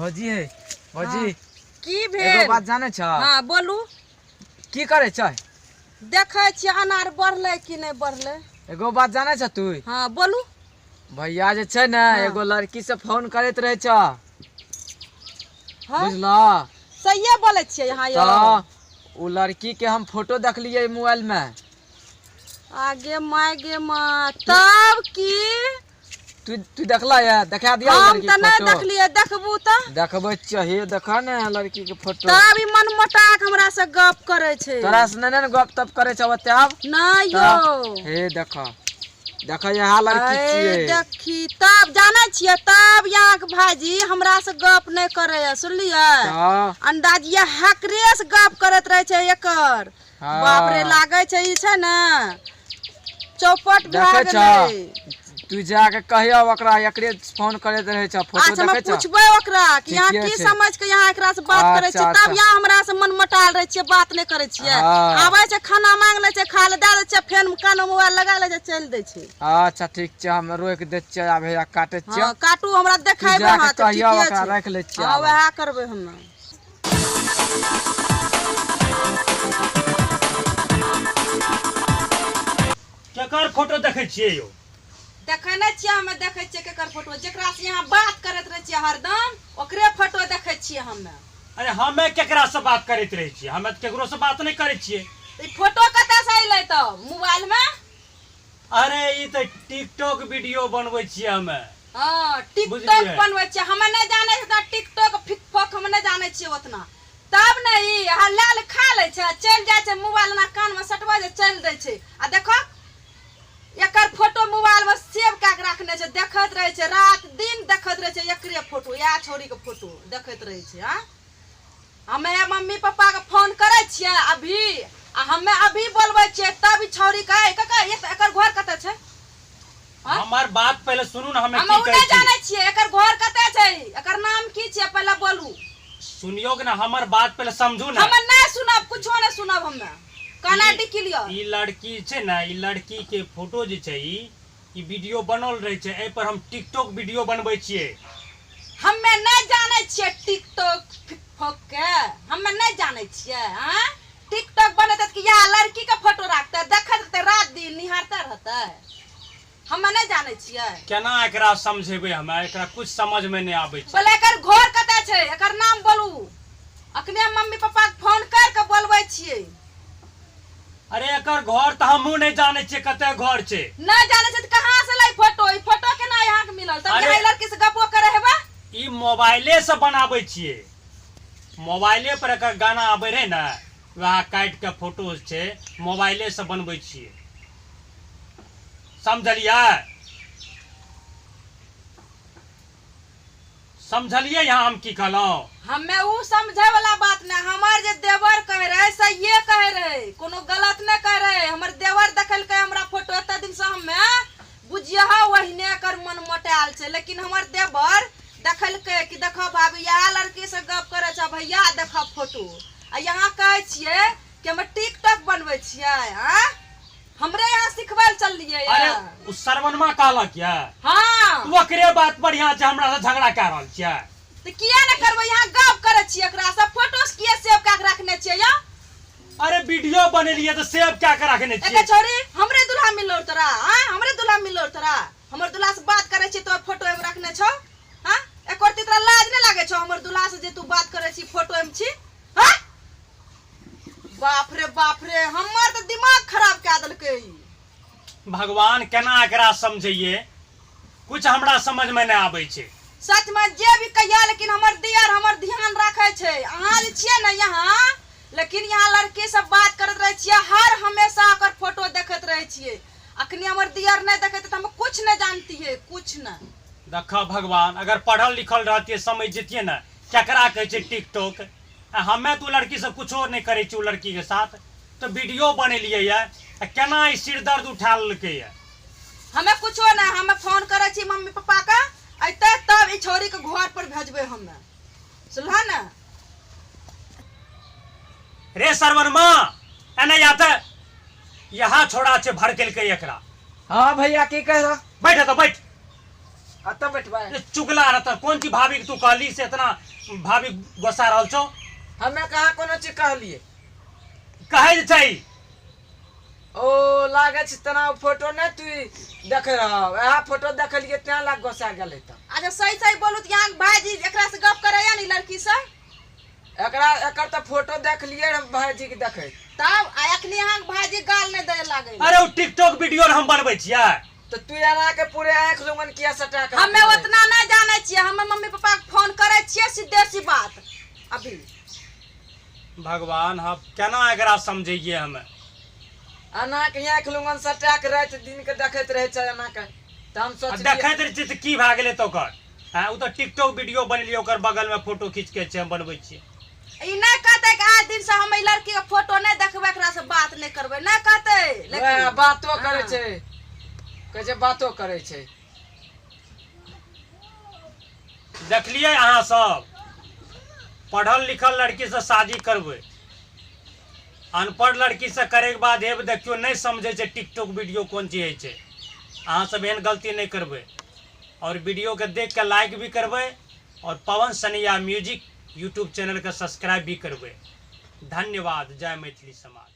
भौजी है भौजी। की एगो भेल? बात जानै छ? हाँ, बोलू। की करै छ? देखै छियै अनार बढ़लै कि नहि बढ़लै। एगो बात जानै छ तू? हाँ, बोलू। भैया जे छै ने, एगो लड़की से फोन करैत रहै छ। हाँ। बुझल? सहिए बोलै छियै यहाँ यौ? तऽ ओ लड़की के हम फोटो देखलियै मोबाइल में। आगे माय गे माँ, तब की? तू तू देखला या देखा दिया? हम लड़की तऽ के नहि फोटो देखलियै, देखबू तऽ। देखबै छियै, देख ने लड़की के फोटो। तब ई मन मोटा के हमरा से गप करै छै। तोरा से नहि ने गप तप करै छै ओते आब। नहि यौ। हे देख देख, यहाँ लड़की अरे छियै। देखी, तब जानै छियै, तब यहाँ के भाईजी हमरा से गप नहि करैया, सुनलियै? तऽ अंदाज ये हकरे से गप करैत रहै छै एकर। हाँ। बाप रे, लागै छै ई छै ने चौपट भए देखै छ? गेलै। तू जाके कहियो ओकरा, एकरे फोन करैत रहै छ फोटो। अच्छा, हम देखै छ? पूछबै ओकरा कि यहाँ ठीके की छै। समझ के यहाँ एकरा से बात करै अच्छा, छियै तब अच्छा। यहाँ हमरा से मन मटाल रहै छियै, बात नहि करै छियै। हाँ। आबै छै, खाना मांग लै छै, खा ले दए दै छियै, फेन कान मे मोबाइल लगा लै छै, चलि दै छै। अच्छा, ठीक छै, हम रोकि दै छियै आब, हैया काटै छियै। हँ, काटू, हमरा तू देखेबै। जाके हाँ, तऽ कहियो ठीके ओकरा, छै। राखि लै छियै हँ, आब। वएह करबै हमे। केकर फोटो देखै छियै यौ? देखै नहि छियै हमे, देखै छियै केकर फोटो? जेकरा से यहाँ बात करैत रहै छियै हरदम, ओकरे फोटो देखै छियै हमे। अरे, हमे केकरा से बात करैत रहै छियै? हमे तऽ केकरो से बात नहि करै छियै। तऽ ई फोटो कतऽ से अयलै तब मोबाइल मे? अरे, ई तऽ टिकटॉक वीडियो बनबै छियै हमे। हाँ, टिकटॉक बुझलियै। बनबै छियै? हमे नहि जानै छियै टिकटॉक फिकफक, हम नहि जानै छियै ओतना। तब ने ई अहाँ लाल खा लै छै आ चलि जाइ छै, मोबाइल एना कानमे सटबै छै, चलि दै छै। आ देखो, एकर फोटो मोबाइल में सेव कए के राखने छै, देखैत रहै छै, रात दिन देखैत रहै छै एकरे फोटो, इएह छौड़ी के फोटो देखैत रहै छै। आँ, हमे मम्मी पापा के फोन करै छियै अभी, आ हमे अभी बोलबै छियै तब ई छौड़ी के। ए काका, एकर घर कतऽ छै? आँ? हमर बात पहिले सुनू ने, हमे हमे की ओ कहै नहि छी। जानै छियै एकर घर कतऽ छै, एकर नाम की छियै, पहिले बोलू। सुनियौ ने, हमर बात पहिले समझू ने। हमे नहि सुनब, कुछो नहि सुनब हमे, काना टिकलियो। ई लड़की छै ने, ई लड़की के फोटो जे छै, ई ई वीडियो बनल रहै छै, एहि पर हम टिकटॉक वीडियो बनबै छियै। हमे नहि जानै छियै टिकटॉक फिकफक के, हमे नहि जानै छियै। आँ, टिकटॉक बनेतै तऽ इएह लड़की के फोटो राखतै, देखैत रहतै, रात दिन निहारते रहतै? हमे नहि जानै छियै। केना एकरा समझेबै हमे? एकरा कुछ समझ में नहि आबै छै। बोले, एकर घर कतऽ छै? एकर नाम बोलू। अखने मम्मी पापा के फोन कर के बोलबै छियै। अरे, एकर घर तऽ हमहूँ नहि जानै छियै कतऽ घर छै। नहि जानै छै तऽ कहाँ से लै फोटो? ई फोटो केना यहाँ के मिलल तब? अरे- यहाँ ई लड़की से गपो करे हेबा। ई मोबाइले से बनाबै छियै, मोबाइले पर एकर गाना आबै रहै ने, वएह काटि के फोटो छै, मोबाइले से बनबै छियै, समझलियै? समझलियै यहाँ हम की कहलहुँ? हमे उ समझे वाला बात नहि, हमर जे देवर कहे रहे सहिए कहे रहे, कोनो गलत नहि कहे रहे। हमर देवर देखलकै हमरा फोटो, एते दिन से हमे बुझियह ओहिने एकर मन मोटायल छै, लेकिन हमर देवर देखलकै कि देखो भाभी, इएह लड़की से गप करे छै भैया, देखो फोटो। आ यहाँ कहै छियै कि हमे टिकटॉक बनबै छियै? आँ, हमरे यहाँ सिखबै लए चललियै? अरे, उ सरवनमा कहलक यऽ? हाँ। तू ओकरे बात बढ़िया छै, हमरा से झगड़ा कए रहल छियै। तऽ किया ने करबै? यहाँ गप करै छियै एकरा से, फोटो से किया सेव कए के रखने छियै यौ? अरे, वीडियो बनेलियै तऽ सेव कए के रखने एके छियै। छोरी, हमरे दूल्हा मिललो तोरा? आँ, हमरे दूल्हा मिललो तोरा? हमर दूल्हा से बात करै छियै तो फोटो एमे रखने छौ? हाँ, एको रत्ती तोरा लाज नहि लागै छौ, हमर दूल्हा से जे तू बात करै छी, फोटो एमे छी? हाँ, बाप रे बाप रे, हमर तऽ दिमाग खराब कए देलकै ई। भगवान, केना एकरा समझैये, कुछ हमरा समझ में नहि आबै छै। सच में जे भी कहिया, लेकिन हमर दियर हमर ध्यान राखै छै। अहाँ जे छियै ने यहाँ, लेकिन यहाँ लड़की सब बात करैत रहै छियै, हर हमेशा ओकर फोटो देखैत रहै छियै। अखनी हमर दियर नहि देखैत तऽ हम कुछ नहि जानतियै, कुछ नहि। देखऽ भगवान, अगर पढ़ल लिखल रहतियै, समझ जतियै ने केकरा कहै छै टिकटॉक। आ हमे तऽ ओ लड़की से कुछो नहि करै छी, ओ लड़की के साथ तऽ वीडियो बनेलियै ये, आ केना ई सिर दर्द उठा लेलकै ये। हमे कुछो नहि, हमे फोन करै छी मम्मी पापा के, अयतै तब ई छौड़ी के घर पर भेजबै हमे, सुनलह ने? रे सरवनमा, एने आते, यहाँ छोड़ा छै भड़केलकै एकरा। हाँ भैया, की कह रहा? बैठ तऽ बैठ। अतऽ बैठबै? ए, चुगला रहता। कोन चीज भाभी के तू कहली से इतना भाभी गोस्सा रहल छौ? हमे कहाँ कोनो चीज कहलिए? कहै जे छै। ओ लागै छै तना फोटो नहि तू देखे रह, वएह फोटो देखलिए तें लाग गोस्सा गेलै। तऽ अच्छा, सही सही बोलू तऽ यहाँ भाईजी एकरा से गप करैया ने लड़की से? एकरा एकर तऽ फोटो देखलिए रह भाईजी के देखै। तब आ अखनी अहाँके भाईजी गाल नहि दै लागै? अरे, ओ टिकटॉक वीडियो हम बनबै छियै। तऽ तू एना के पूरे आँखि लुंगन किया सटा के? हमे उतना नहि जानै छियै। हमे मम्मी पापा के फोन करै छियै, सीधे सी बात अभी। भगवान, हम केना एकरा समझैये हमे? एना के आँखि लुंगन सटा के राति दिन के देखैत रहै छै एना के, तऽ हम आ सोचलिए। देखैत रहै छियै तऽ की भए गेलै तऽ ओकर? हँ, ओ तऽ टिकटॉक वीडियो बनेलियै, ओकर बगलमे फोटो खींच के छै, हम बनबै छियै। ई नहि कहतै कि आज दिन से हम ई लड़की के फोटो नहि देखबै, एकरा से बात नहि करबै, नहि कहतै वएह लेकिन बातो करै हाँ। छै, कहै छै बातो करै छै। देखलियै अहाँ सब, पढ़ल लिखल लड़की से शादी करबै, अनपढ़ लड़की से करैके बाद हेब देखियौ, नहि समझै छै टिकटॉक वीडियो कोन चीज होइ छै। अहाँ सब एहन गलती नहि करबै और वीडियो के देख के लाइक भी करबै और Pawan Sanaiya music YouTube channel के सब्सक्राइब भी करबै। धन्यवाद। जय मैथिली समाज।